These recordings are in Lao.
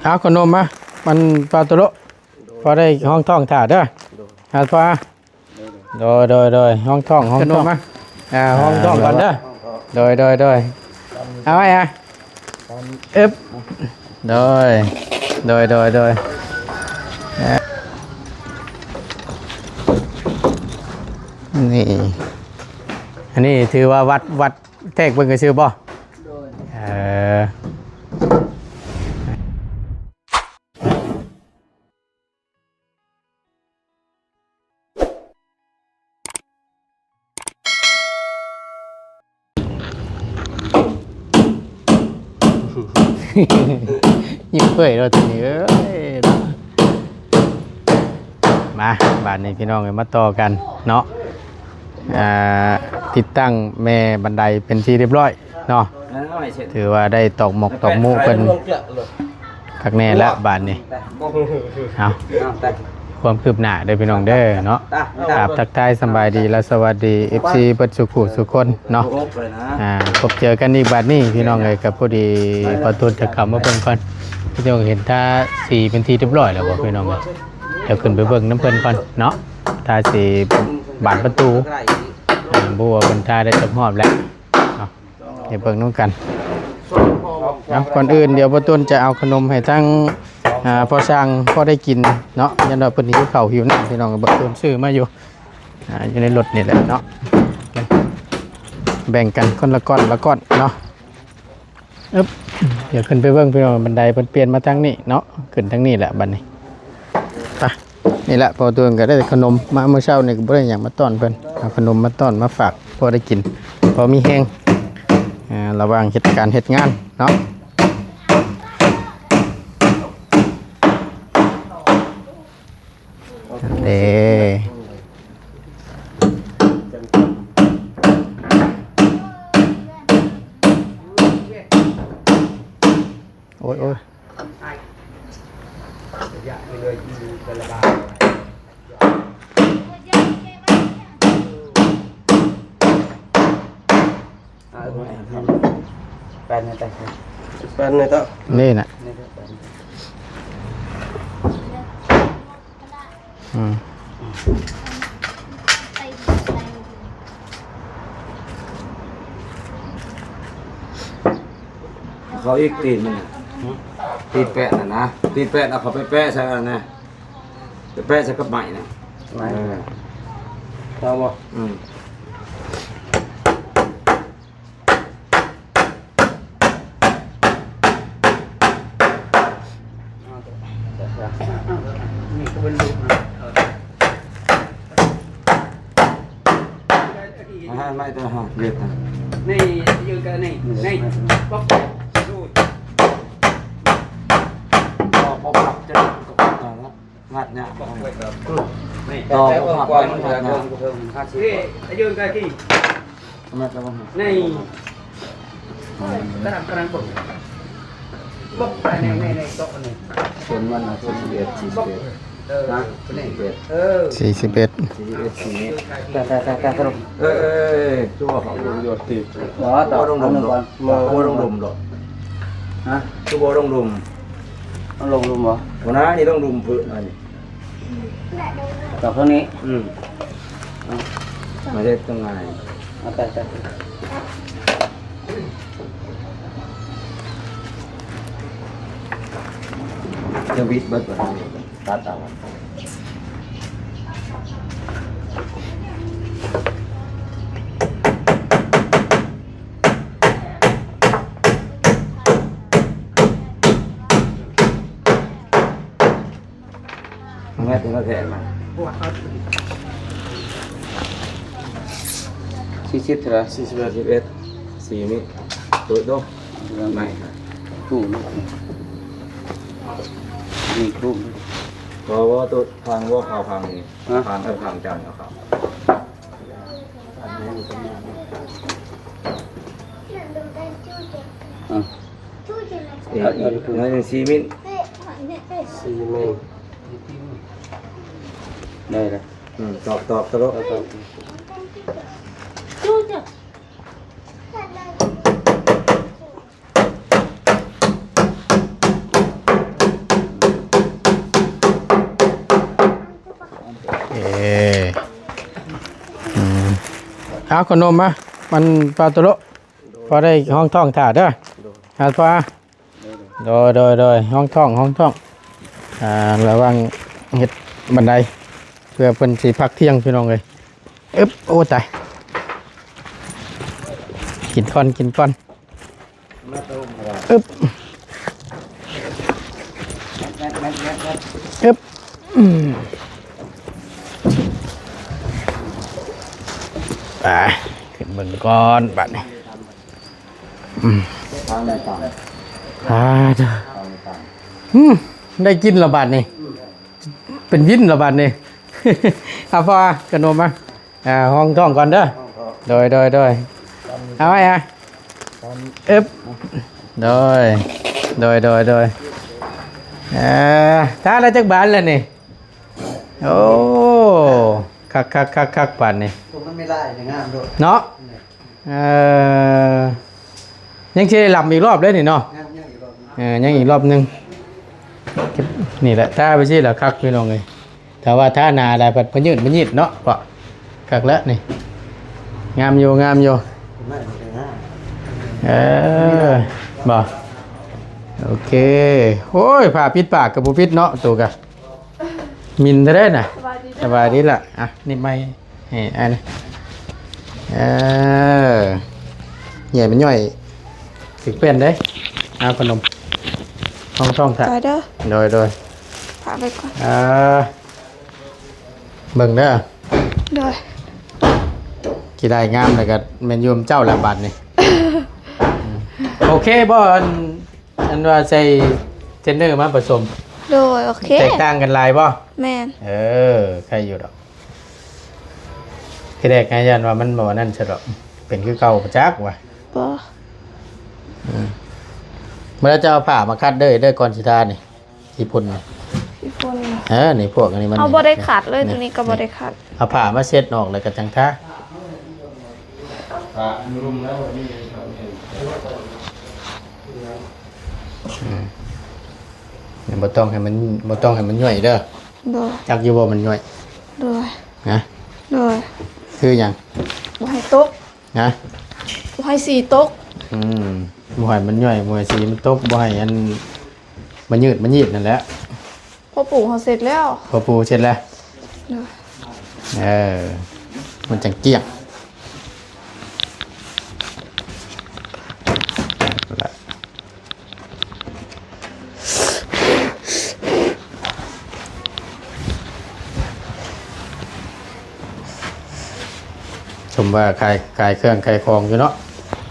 ເອົາຂະໜົມມາ ມັນປາໂຕໂລ ພໍໄດ້ຮອງທ້ອງຖ້າເດີ ໂດຍ ຫາພໍ່ ໂດຍ ໂດຍ ໂດຍ ຮອງທ້ອງ ຮອງທ້ອງ ມາ ອ່າ ຮອງທ້ອງກ່ອນເດີ ໂດຍ ໂດຍ ໂດຍ ເອົາໄວ້ອະ ອຶບ ໂດຍ ໂດຍ ໂດຍ ໂດຍ ນີ້ ອັນນີ້ຖືວ່າວັດ ວັດແທກເບິ່ງຊື່ບໍ່? ໂດຍ ເອີ. ຍິ້ມເຜີຍໂລດທີນີ້ເອີຍເນາະ. ມາ ບາດນີ້ພີ່ນ້ອງເອີຍ ມາຕໍ່ກັນເນາະ ອ່າ ຕິດຕັ້ງແມ່ບັນໄດເປັນທີ່ຮຽບຮ້ອຍເນາະ. ຖືວ່າໄດ້ຕອກໝອກຕອກໝູ່ເພິ່ນຄັກແນ່ລະບາດນີ້. ເອົາ ຄວາມຄືບໜ້າເດີພີ່ນ້ອງເດີເນາະ. ກາບທັກທາຍສະບາຍດີ ແລະ ສະຫວັດດີ ເອັຟຊີ ເບິດສູ່ຜູ້ສູ່ຄົນເນາະ. ອ່າ ພົບເຈີກັນອີກບາດນີ້ພີ່ນ້ອງເອີຍ. ກໍພໍດີບ່າວຕູນຈະເຂົ້າມາເບິ່ງກ່ອນ. ພີ່ນ້ອງເຫັນທາສີເປັນທີ່ຮຽບຮ້ອຍແລ້ວບໍ່ພີ່ນ້ອງເອີຍ? ດຽວຂຶ້ນໄປເບິ່ງນຳເພິ່ນກ່ອນເນາະ. ທາສີບານປະຕູ ອ່າ ບໍ່ຮູ້ວ່າເພິ່ນທາໄດ້ຈັກຮອບແລ້ວເນາະ. ໄປເບິ່ງນຳກັນເນາະ. ກ່ອນອື່ນດຽວບ່າວຕູນຈະເອົາຂະໜົມໃຫ້ທັງ ອ່າ ພໍ່ຊ່າງພໍໄດ້ກິນເນາະ. ຢ້ານວ່າເພິ່ນຫິວເຂົ້າຫິວນ້ຳ ພີ່ນ້ອງ. ບ່າວຕູນຊື້ມາຢູ່ ອ່າ ຢູ່ໃນລົດນີ້ແຫຼະເນາະ. ແບ່ງກັນຄົນລະກ້ອນລະກ້ອນເນາະ. ອຶບ ດຽວຂຶ້ນໄປເບິ່ງພີ່ນ້ອງ. ບັນໄດເພິ່ນປ່ຽນມາທາງນີ້ເນາະ ຂຶ້ນທາງນີ້ແຫຼະບັດນີ້. ໄປ ນີ້ແຫຼະ ພໍ່ຕູ້ນກໍໄດ້ຂະໜົມມາມື້ເຊົ້ານີ້ ກໍບໍ່ໄດ້ຫຍັງມາຕ້ອນເພິ່ນ. ເອົາຂະໜົມມາຕ້ອນມາຝາກ ພໍໄດ້ກິນ ພໍມີແຮງ ອ່າ ລະຫວ່າງເຮັດການເຮັດງານເນາະ. ເດ້ ໂອ້ຍ ໂອ້ຍ. ແປ້ນໃຫ້ຕາ ແປ້ນໃຫ້ຕາ ນີ້ນະ ນີ້ນະ ແປ້ນ ອືມ. ເຂົາອີກຕີນມັນນະ ຕີນແປະນະນະ ຕີນແປະເອົາເຂົ້າໄປແປະໃສ່ອັນນັ້ນນະ ໄປແປະໃສ່ກັບໄມ້ນະ ໄມ້ ເອີ ເອົາບໍ່? ອືມ. ອາຫານໄມ້ຕົວຫາເວດນະ ນີ້ຢືນກັນນີ້ ນີ້ ປັບ ປັບ ປັບ ຈະ ງັດຍາກ ຕໍ່ບໍ່ຮັບໄປມັນງັດຍາກ ນີ້ຢືນກັນນີ້ ແມັດລະວັງ ນີ້ ກະດັງກະດັງ ປົບ ປົບ ໃນ ໃນ ໃນໂຕະນີ້ ສ່ວນມັນນະ ສີ່ສິບເອັດ ສີ່ສິບເອັດ ເອີ ນະ ສີ່ສິບເອັດ ເອີ ສີ່ສິບເອັດ ສີ່ສິບເອັດ ສີ່ສິບເອັດ ສີ່ເມັດ ແຕ່ ແຕ່ ແຕ່ ແຕ່ ເອີ ເອີ ຄືວ່າເຂົາລົງຢູ່ຕິ ບໍ່ ບໍ່ລົງຫຼຸມດອກ ບໍ່ລົງຫຼຸມດອກ ຮະ ຄືບໍ່ລົງຫຼຸມ ມັນລົງຫຼຸມບໍ່ ບໍ່ນະ ນີ້ລົງຫຼຸມເພິ່ນ ອັນນີ້ ຕອກເທົ່ານີ້ ອືມ ມາເຮັດຕົງງ່າຍ ເອົາໄປ ໄປ ຈະຫວິດເບິດ ຕັດເອົາ. ແມັດເທົ່າໃດແພງມາ ສີ່ສິບເທົ່າໃດ ສີ່ສິບເອັດ ສີ່ເມັດ ເປີດດູ ໄມ້ ຕູ້ ນີ້ຕູ້ ບໍ່ ບໍ່ ຕູ້ ພັງ ບໍ່ ເຂົ້າພັງນີ້ ຮະ ພັງ ເອີ ພັງຈານເອົາເຂົ້າ ອືມ ເອີ ອີກໜ້ອຍໜຶ່ງ ສີ່ເມັດ ສີ່ເມັດ ໄດ້ລະ ອືມ ຕອກ ຕອກ ຕະຫຼົກ ຕອກ. ເອົາຂະໜົມມາ ມັນປາໂຕໂລ ພໍໄດ້ຮອງທ້ອງຖ້າເດີ ໂດຍ ອາ ພໍ ໂດຍ ໂດຍ ໂດຍ ໂດຍ ຮອງທ້ອງ ຮອງທ້ອງ ອ່າ ລະວັງເຮັດບັນໄດ ເພື່ອເພິ່ນຊິພັກທ່ຽງ ພີ່ນ້ອງເອີຍ. ອຶບ ໂອ້ ຕາຍ ກິນກ່ອນ ກິນກ່ອນ ອຶບ ອຶບ ອືມ ໄປ ຂຶ້ນເບິ່ງກ່ອນບາດນີ້ ອືມ ອາ ອືມ ໄດ້ກິນແລ້ວບາດນີ້ ເປັນວິນແລ້ວບາດນີ້ ເອົາ ພໍ່ ຂະໜົມມາ ອ່າ ຮອງທ້ອງກ່ອນເດີ ຮອງທ້ອງ ໂດຍ ໂດຍ ໂດຍ ເອົາໄວ້ ອ່ະ ອຶບ ໂດຍ ໂດຍ ໂດຍ ໂດຍ ເອີ ຖ້າລະຈັກບາດແລ້ວນີ້ ໂອ້ ຄັກໆໆໆ ບາດນີ້ ໂອ້ ມັນມີລາຍງາມໂດດ ເນາະ ເອີ ຍັງຊິໄດ້ລຳອີກລອບເດ້ນີ້ເນາະ ຍັງ ຍັງອີກລອບໜຶ່ງ ເອີ ຍັງອີກລອບໜຶ່ງ ນີ້ແຫຼະ ຖ້າໄປຊີ້ລະຄັກ ພີ່ນ້ອງເອີຍ. ຖ້າວ່າທາໜ້າແລ້ວພັດພະຍືດມະຍືດເນາະ ກໍຄັກແລ້ວນີ້ ງາມຢູ່ ງາມຢູ່ ເອີ ບໍ່ ໂອເຄ ໂອ້ຍ ຜ້າປິດປາກກໍບໍ່ປິດເນາະ ໂຕກະ ມິນແທ້ນະ ສະບາຍດີ ສະບາຍດີລະ ອ່ະ ນີ້ໃໝ່ ນີ້ ອັນນີ້ ເອີ ໃຫຍ່ມັນຍ່ອຍ ຖືກເປັນເດ້ ເອົາຂະໜົມ ຫ້ອງ ຊ່ອງຖ້າ ໄປເດີ ໂດຍ ໂດຍ ຝາກໄວ້ກ່ອນ ອ່າ ເບິ່ງເດີ ໂດຍ ຂີ້ໄດ້ງາມແລ້ວກໍແມ່ນຢູ່ນຳເຈົ້າແລ້ວບາດນີ້ ໂອເຄບໍ່ ອັນ ອັນວ່າໃສ່ເທຣນເນີມາປະສົມ ໂດຍ ໂອເຄ ແຕກຕ່າງກັນຫຼາຍບໍ່ ແມ່ນ ເອີ ໄຄຢູ່ດອກ ທີແລກກໍຢ້ານວ່າມັນບໍ່ນັ້ນຊະດອກ ເປັນຄືເກົ່າປະຈັກວ່າ ບໍ່ ອືມ ເມື່ອເຈົ້າເອົາຜ້າມາຄັດເດີ ເດີ ກ່ອນຊິທານີ້ ຂີ້ຝຸ່ນນີ້ ຂີ້ຝຸ່ນ ເອີ ນີ້ພວກອັນນີ້ມັນ ເຮົາບໍ່ໄດ້ຂັດເລີຍ ນີ້ ໂຕນີ້ກໍບໍ່ໄດ້ຂັດ ເອົາຜ້າມາເຊັດອອກແລ້ວກໍຈັ່ງທາ ອືມ ບໍ່ຕ້ອງໃຫ້ມັນ ບໍ່ຕ້ອງໃຫ້ມັນຍ່ວຍເດີ ໂດຍ ຈັກຢູ່ບໍ່ມັນຍ່ວຍ ໂດຍ ນະ ໂດຍ ຄືຫຍັງ ບໍ່ໃຫ້ຕົກ ນະ ບໍ່ໃຫ້ສີຕົກ ອືມ ບໍ່ໃຫ້ມັນຍ່ວຍ ບໍ່ໃຫ້ສີມັນຕົກ ບໍ່ໃຫ້ອັນ ມະຍືດມະຍືດນັ້ນແຫຼະ ພໍ່ປູເຮົາເສັດແລ້ວ ພໍ່ປູເສັດແລ້ວ ໂດຍ ເອີ ມັນຈັ່ງກ້ຽງ ສົມວ່າຂາຍ ຂາຍເຄື່ອງຂາຍຂອງຢູ່ເນາະ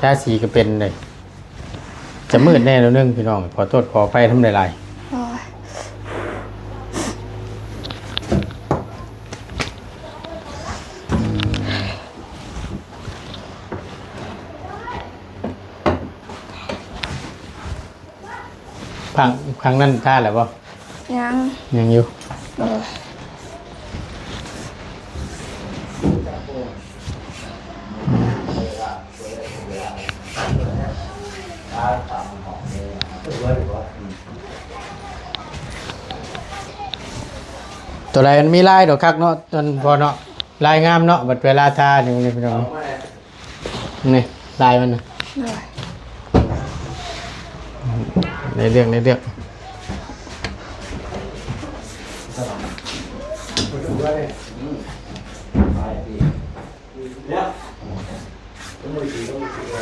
ທາສີກໍເປັນເດ້ ຈະມືດແດ່ໜ້ອຍໜຶ່ງພີ່ນ້ອງ ຂໍໂທດຂໍອະໄພນຳຫຼາຍໆ ໂອ້ຍ ພັງ ພັງນັ້ນທາແລ້ວບໍ່? ຍັງ ຍັງຢູ່ ເອີ ຕົວໃດມັນມີລາຍດອກຄັກເນາະ ອັນ ພໍເນາະ ລາຍງາມເນາະ ບັດເວລາທານີ້ ນີ້ພີ່ນ້ອງ ນີ້ ລາຍມັນນະ ໂດຍ ໃນເລື່ອງ ໃນເລື່ອງ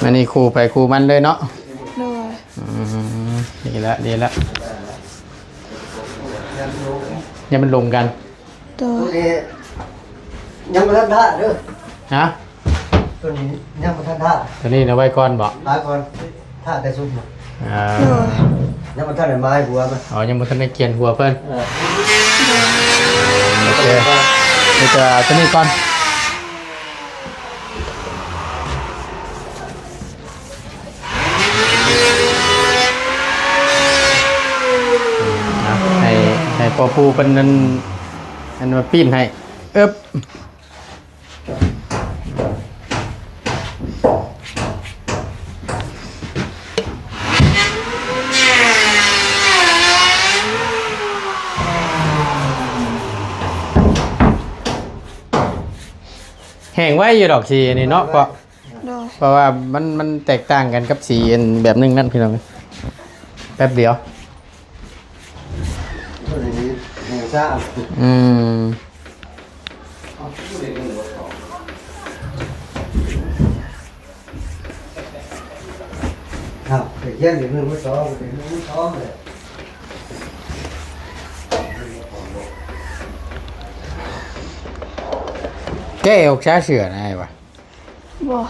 ອັນນີ້ຄູ່ໃຜຄູ່ມັນເລີຍເນາະ ໂດຍ ອືມ ດີລະ ດີລະ ຢ່າມັນລົງກັນ ໂດຍ ຕົວນີ້ຍັງບໍ່ທັນທາເດີ ຮະ? ຕົວນີ້ຍັງບໍ່ທັນທາ ຕົວນີ້ນະໄວ້ກ່ອນບໍ? ໄວ້ກ່ອນ ທາແຕ່ຊຸມ ອ່າ ໂດຍ ຍັງບໍ່ທັນໄດ້ມາໃຫ້ຫົວມັນ ອໍ ຍັງບໍ່ທັນໄດ້ກຽນຫົວເພິ່ນ ເອີ ໂອເຄ ມີແຕ່ຕົວນີ້ກ່ອນ ອ່ະ ໃຫ້ ໃຫ້ພໍ່ປູເພິ່ນນັ້ນ ອັນວ່າປີ້ນໃຫ້ ເອີບ. ແຫ້ງໄວຢູ່ດອກ ສີອັນນີ້ເນາະ ເພາະ ໂດຍ ເພາະວ່າມັນ ມັນແຕກຕ່າງກັນກັບສີອັນແບບໜຶ່ງນັ້ນ ພີ່ນ້ອງ ແປັບດຽວ ໂຕນີ້ແຫ້ງຊ້າ ອືມ ອ້າວ ໄປຂຽນເປັນມືມືສອງ ເປັນມືມືສອງເລີຍ ແກ້ອອກຊາເສື້ອນະ ອ້າຍວ່າ ບໍ່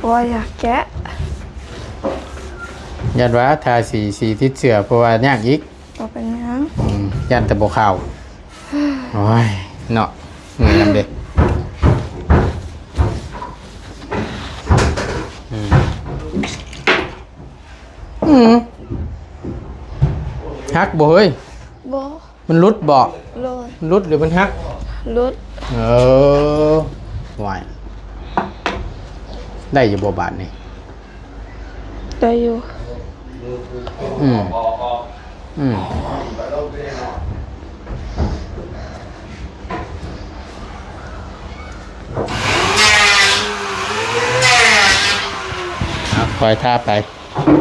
ບໍ່ຢາກແກະ ຢ້ານວ່າທາສີ ສີຕິດເສື້ອ ເພາະວ່າຍາກອີກ ບໍ່ເປັນຫຍັງ ອືມ ຢ້ານແຕ່ບໍ່ຂາວ ໂອ້ຍ ເນາະ ເມື່ອຍນຳເດ້ ອືມ ອືມ ຫັກບໍ່ເຮີ້ຍ? ບໍ່ ມັນຫຼຸດບໍ່? ໂດຍ ມັນຫຼຸດ ຫຼືມັນຫັກ? ຫຼຸດ ເອີ ຫວາຍ ໄດ້ຢູ່ບໍ່ບາດນີ້? ໄດ້ຢູ່ ອືມ ອືມ ເອົາ ຄ່ອຍທາໄປ. ອືມ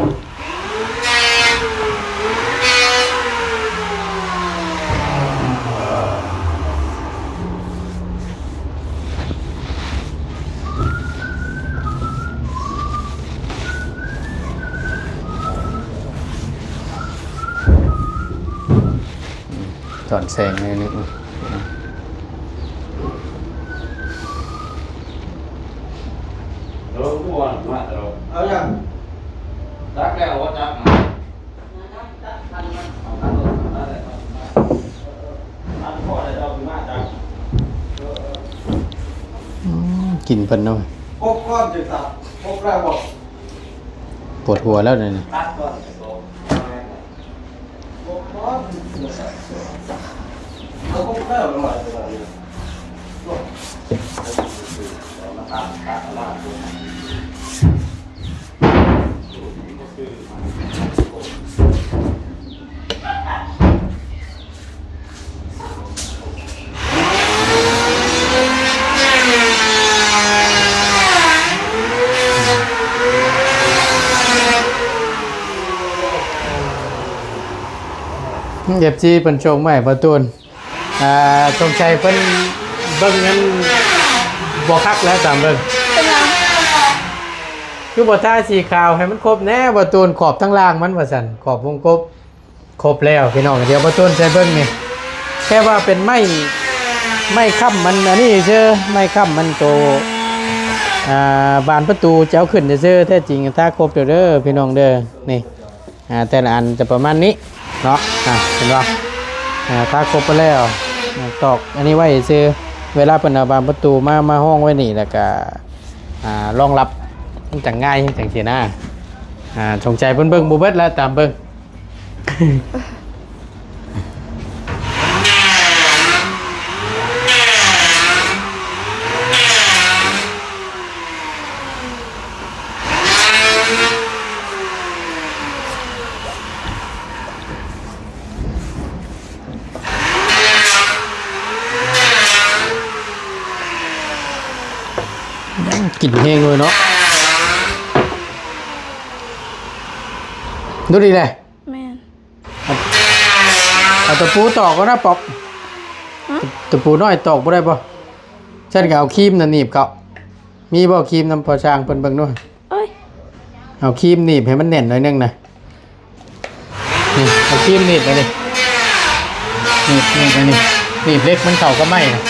ສອນແສງໜ້ອຍໜຶ່ງ ເອົາຫຍັງ? ຈັກແລ້ວບໍ່ຈັກ? ອືມ ກິນເພິ່ນເນາະ ຄົບກ່ອນຊິຕັດ ຄົບແລ້ວບໍ່? ປວດຫົວແລ້ວນີ້ ຕັດກ່ອນ ເອັຟຊີ ເພິ່ນສົ່ງມາໃຫ້ປະຕູນ ອ່າ ສົງໄສເພິ່ນເບິ່ງນັ້ນບໍ່ຄັກແລ້ວ ຕາມເບິ່ງ ເປັນຫຍັງ? ຄືບໍ່ທາສີຂາວໃຫ້ມັນຄົບແດ່ ປະຕູນ ຂອບທາງລ່າງມັນວ່າຊັ້ນ ຂອບວົງກົບ ຄົບແລ້ວພີ່ນ້ອງ ດຽວປະຕູນໃສ່ເບິ່ງນີ້ ແຄ່ວ່າເປັນໄມ້ ໄມ້ຄ້ຳມັນອັນນີ້ຊື່ ໄມ້ຄ້ຳມັນໂຕ ອ່າ ບານປະຕູຈະເອົາຂຶ້ນຊື່ ແທ້ຈິງທາຄົບແລ້ວເດີພີ່ນ້ອງເດີ ນີ້ ອ່າ ແຕ່ລະອັນຈະປະມານນີ້ເນາະ ອ່າ ເຫັນບໍ່ ອ່າ ທາຄົບໄປແລ້ວ ອ່າ ຕອກອັນນີ້ໄວ້ຊື່ ເວລາເພິ່ນເອົາບານປະຕູມາ ມາຮອງໄວ້ນີ້ ແລ້ວກະ ອ່າ ຮອງຮັບມັນຈັ່ງງ່າຍ ຈັ່ງຊີ້ນະ ອ່າ ສົງໄສເພິ່ນເບິ່ງບໍ່ເບິດແລ້ວ ຕາມເບິ່ງ. ກິນແຮງເລີຍເນາະ ດູດີແຫຼະ ແມ່ນ ເອົາຕະປູຕອກກ່ອນນະ ປອບ ຮະ? ຕະ ຕະປູນ້ອຍຕອກບໍ່ໄດ້ບໍ່? ຊັ້ນກໍເອົາຄີມນະໜີບເຂົ້າ ມີບໍ່ຄີມນຳພໍ່ຊ່າງເພິ່ນເບິ່ງດູ ເອີຍ ເອົາຄີມໜີບໃຫ້ມັນແໜ້ນໜ້ອຍໜຶ່ງນະ ນີ້ ເອົາຄີມໜີບໄປນີ້ ໜີບ ໜີບໄປນີ້ ໜີບເຫຼັກມັນເຂົ້າກັບໄມ້ນະ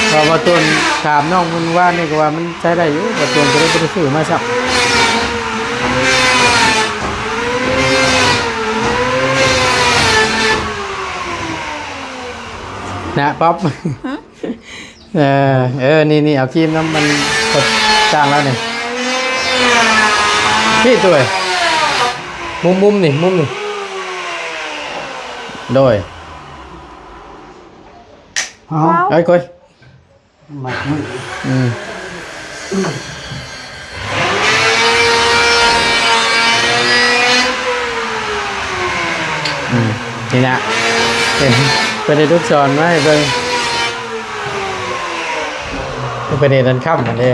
ເພາະວ່າຕອນຖາມນ້ອງເພິ່ນວານນີ້ກໍວ່າມັນໃຊ້ໄດ້ຢູ່ ວ່າຕົວກໍເລີຍບໍ່ໄດ້ຊື້ມາຊ້ຳນະ ປັອບ ຮະ? ເອີ ເອີ ນີ້ ນີ້ ເອົາຄຣີມນຳມັນ ສ້າງແລ້ວນີ້ ພີ້ ໂດຍ ມຸມໆ ນີ້ ມຸມນີ້ ໂດຍ ເອົາ ເອີຍ ໂອ້ຍ ມັດມື ອືມ ອືມ ນີ້ນະ ເພິ່ນ ເພິ່ນເຮັດລູກສອນມາໃຫ້ເບິ່ງ ເພິ່ນເຮັດອັນຄ້ຳຫັ້ນເດ້.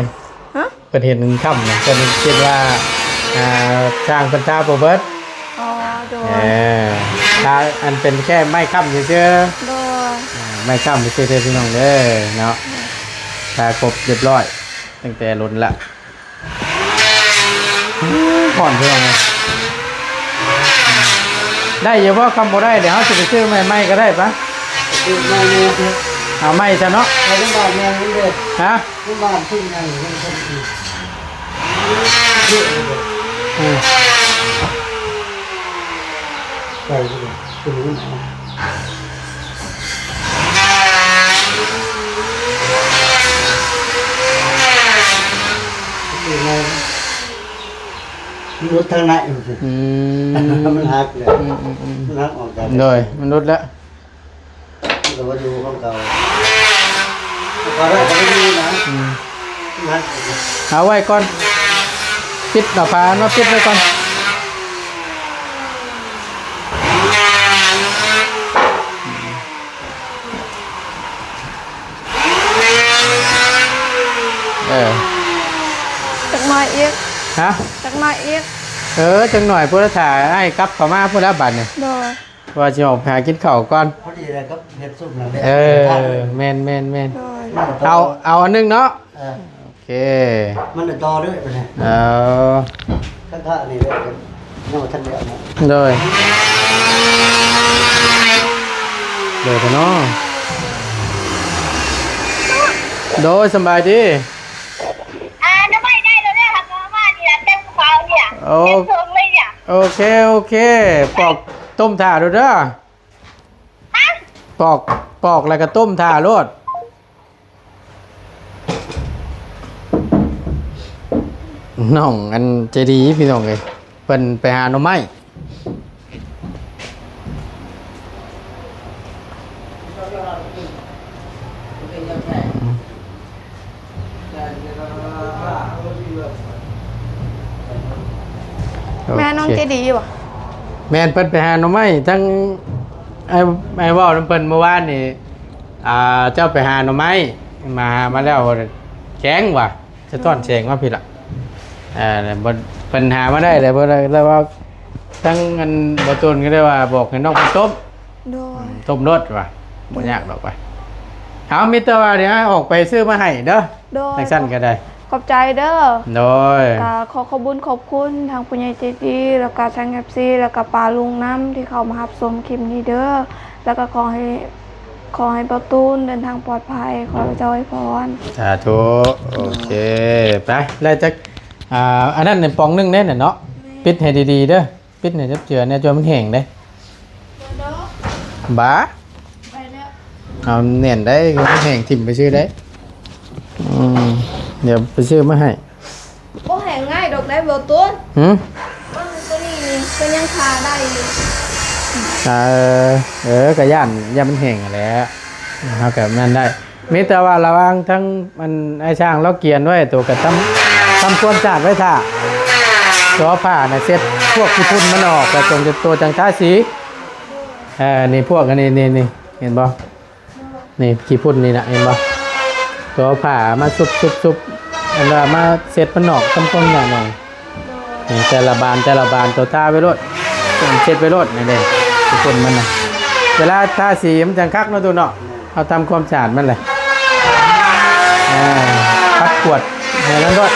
ຮະ? ເພິ່ນເຫັນຄ່ຳນະ ເພິ່ນຄິດວ່າ ອ່າ ຊ່າງເພິ່ນທາບໍ່ເບິດ. ອໍ ໂດຍ ເອີ ທາ ອັນເປັນແຄ່ໄມ້ຄ້ຳຊື່ໆ ໂດຍ ອ່າ ໄມ້ຄ້ຳຊື່ໆເດີພີ່ນ້ອງເດີເນາະ. ທາຄົບຮຽບຮ້ອຍຕັ້ງແຕ່ດົນລະ. ຮ້ອນພີ່ນ້ອງເອີຍ ໄດ້ຢູ່ບໍ່? ຄັນບໍ່ໄດ້ ດຽວເຮົາຊິໄປຊື້ໃໝ່ໆກໍໄດ້ປະ. ຊື້ໃໝ່ແດ່ ເອົາໃໝ່ຊະເນາະ. ໄປນຳບ້ານແມ່ນເດີ ຮະ? ນຳບ້ານເພິ່ນຍັງເຫັນຄົນອີກ ອືມ ໄປເລີຍ ເປັນຫຍັງ ຄືໃນ ມັນຫຼຸດທາງໃນ ອືມ ມັນຫັກແລ້ວ ອືມໆໆ ມັນຫັກອອກຈາກ ໂດຍ ມັນຫຼຸດແລ້ວ. ກໍບໍ່ຢູ່ຂອງເກົ່າ ເອົາໄວ້ກໍບໍ່ຢູ່ນະ ອືມ ນະ ເອົາໄວ້ກ່ອນ ປິດເອົາຝາມາປິດໄວ້ກ່ອນ ເອີ ຈັກໜ້ອຍອີກ ຮະ ຈັກໜ້ອຍອີກ ເອີ ຈັກໜ້ອຍພຸ້ນລະ ຖ້າອ້າຍກັບເຂົ້າມາພຸ້ນລະບາດນີ້ ໂດຍ. ວ່າຊິອອກໄປຫາກິນເຂົ້າກ່ອນ ພໍດີແລ້ວກໍເຮັດຊຸບນັ້ນແຫຼະ ເອີ ແມ່ນໆໆ ໂດຍ ເອົາ ເອົາອັນໜຶ່ງເນາະ ເອີ ໂອເຄ ມັນຕໍ່ເລີຍບັດນີ້ ເອີ ຄັນຖ້ານີ້ແລ້ວ ຍັງບໍ່ທັນໄດ້ເອົາ ໂດຍ ໂດຍເນາະ ໂດຍ ສະບາຍດີ ອ່າ ໜໍ່ໄມ້ໄດ້ແລ້ວເດີ ຫາກວ່າມານີ້ລະ ເຕັມກະເປົານີ້ລະ ໂອ ເຕັມຖົງເລີຍນີ້ລະ ໂອເຄ ໂອເຄ ປອກຕົ້ມຖ້າໂລດເດີ ຮະ? ປອກ ປອກແລ້ວກໍຕົ້ມຖ້າໂລດ ນ້ອງອັນໃຈດີພີ່ນ້ອງເອີຍ ເພິ່ນໄປຫາໜໍ່ໄມ້. ແມ່ນ້ອງໃຈດີຢູ່ບໍ່? ແມ່ນ ເພິ່ນໄປຫາໜໍ່ໄມ້ ທັງ ອ້າຍ ອ້າຍເວົ້ານຳເພິ່ນມື້ວານນີ້ ອ່າ ເຈົ້າໄປຫາໜໍ່ໄມ້ ມາ ມາແລ້ວແຂງວ່າ ສະທ້ອນແສງມາພີ້ລະ ເອີ ເພິ່ນຫາມາໄດ້ແລ້ວ ເພິ່ນ ແລ້ວວ່າ ທັງອັນບໍ່ຕູນກໍໄດ້ວ່າບອກໃຫ້ນ້ອງເພິ່ນຕົ້ມ ໂດຍ ອືມ ຕົ້ມໂລດວ່າ ບໍ່ຍາກດອກວ່າ ເອົາ ມີແຕ່ວ່າດຽວອອກໄປຊື້ມາໃຫ້ເດີ ໂດຍ ຈັ່ງຊັ້ນກໍໄດ້ ຂອບໃຈເດີ ໂດຍ ກໍຂໍຂອບບຸນຂອບຄຸນທາງຜູ້ໃຫຍ່ໃຈດີ ແລ້ວກໍທາງເອັຟຊີ ແລ້ວກໍປ້າລຸງນຳ ທີ່ເຂົ້າມາຮັບຊົມຄລິບນີ້ເດີ ແລ້ວກໍຂໍໃຫ້ ຂໍໃຫ້ບ່າວຕູນເດີນທາງປອດໄພ ຂໍພະເຈົ້າອວຍພອນ ສາທຸ ໂອເຄ ໄປ ແລ້ວຈັກ ອ່າ ອັນນັ້ນປອງໜຶ່ງແນ່ນະເນາະ ປິດໃຫ້ດີໆເດີ ປິດໃຫ້ຈັບເຈື່ອແນ່ ຈົນມັນແຫ້ງເດ້ ບ້າ ເອົາແໜ້ນໄດ້ ມັນແຫ້ງຖິ້ມໄປຊື່ໄດ້ ອືມ ດຽວໄປຊື້ມາໃຫ້ ບໍ່ແຫ້ງງ່າຍດອກໄດ໋ ບໍ່ຕູນ ຫື ເບິ່ງໂຕນີ້ນີ້ ກໍຍັງທາໄດ້ຢູ່ ເອີ ເອີ ກໍຢ້ານ ຢ້ານມັນແຫ້ງຫັ້ນແຫຼະ ເຮົາກໍນັ້ນໄດ້ ມີແຕ່ວ່າລະຫວ່າງທັງ ອັນ ອ້າຍຊ່າງລາວກຽນໄວ້ ໂຕກໍທຳ ທຳຄວາມສະອາດໄວ້ຖ້າ ໂຕຜ້ານະ ເຊັດພວກຂີ້ຝຸ່ນມັນອອກ ແລ້ວຕົງ ໂຕຈັ່ງທາສີ ເອີ ນີ້ພວກອັນນີ້ ນີ້ ນີ້ ເຫັນບໍ່? ນີ້ຂີ້ຝຸ່ນນີ້ນະ ເຫັນບໍ່? ໂຕເອົາຜ້າມາຊຸບໆໆ ອັນວ່າມາເຊັດມັນອອກ ທຳຄວາມສະອາດໜ່ອຍ ນີ້ແຕ່ລະບານ ແຕ່ລະບານ ໂຕທາໄວ້ໂລດ ເຊັດໄວ້ໂລດ ນີ້ເດ້ ຂີ້ຝຸ່ນມັນນະ ເວລາທາສີມັນຈັ່ງຄັກເນາະ ຕູ້ເນາະ ເຮົາທຳຄວາມສະອາດມັນແຫຼະ ເອີ ຂັດກວາດໃຫ້ມັນໂລດ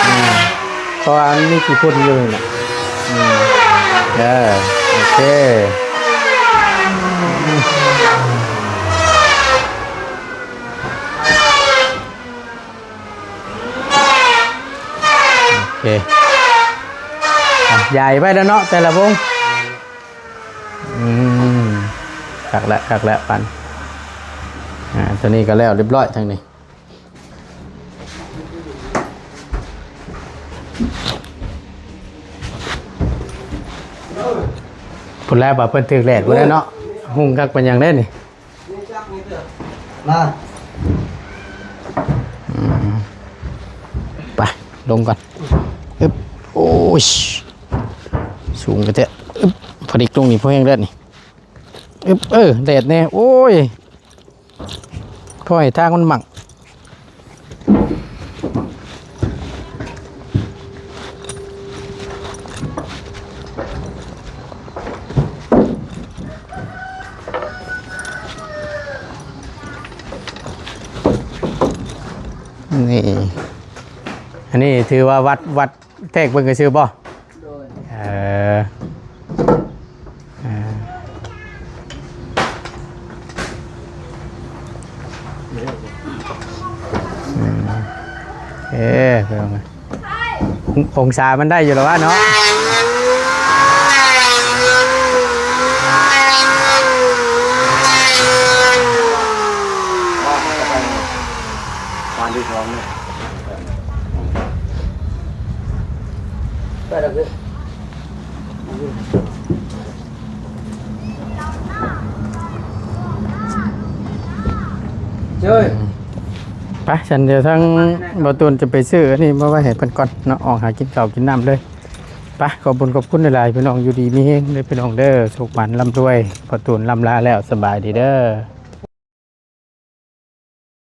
ອືມ ເພາະວ່າມັນມີຂີ້ຝຸ່ນຢູ່ນີ້ນະ ອືມ ເອີ ໂອເຄ ໂອເຄ ອ່ະ ຢາຍໄວ້ແລ້ວເນາະ ແຕ່ລະວົງ ອືມ ຄັກແລ້ວ ຄັກແລ້ວ ປັນ ອ່າ ຕົວນີ້ກໍແລ້ວຮຽບຮ້ອຍ ທາງນີ້ ພຸ້ນແລ້ວ ວ່າເພິ່ນຖືກແດດພຸ້ນແລ້ວເນາະ ຮຸ່ງຄັກປານຫຍັງເດ້ນີ້ ມາ ອືມ ໄປ ລົງກ່ອນ ອຶບ ໂອ້ຍ ສູງກະແທະ ອຶບ ພໍດີລົງນີ້ ພໍແຮງແດດນີ້ ອຶບ ເອີ ແດດແດ່ ໂອ້ຍ ພໍໃຫ້ທາງມັນໝັກ. ນີ້ ອັນນີ້ຖືວ່າວັດ ວັດແທກເບິ່ງຊື່ໆບໍ່? ໂດຍ ເອີ ເອີ ອືມ ເອີ ເບິ່ງ ອົງ ອົງສາມັນໄດ້ຢູ່ແລ້ວວະເນາະ. ໄປ ຊັ້ນດຽວທາງບ່າວຕູນຈະໄປຊື້ອັນນີ້ມາໄວ້ໃຫ້ເພິ່ນກ່ອນເນາະ ອອກຫາກິນເຂົ້າກິນນ້ຳເລີຍ. ໄປ ຂອບບຸນຂອບຄຸນຫຼາຍໆ ພີ່ນ້ອງ ຢູ່ດີມີແຮງເດີພີ່ນ້ອງເດີ ໂຊກໝານລ່ຳລວຍ. ບ່າວຕູນລ່ຳລາແລ້ວ ສະບາຍດີເດີ.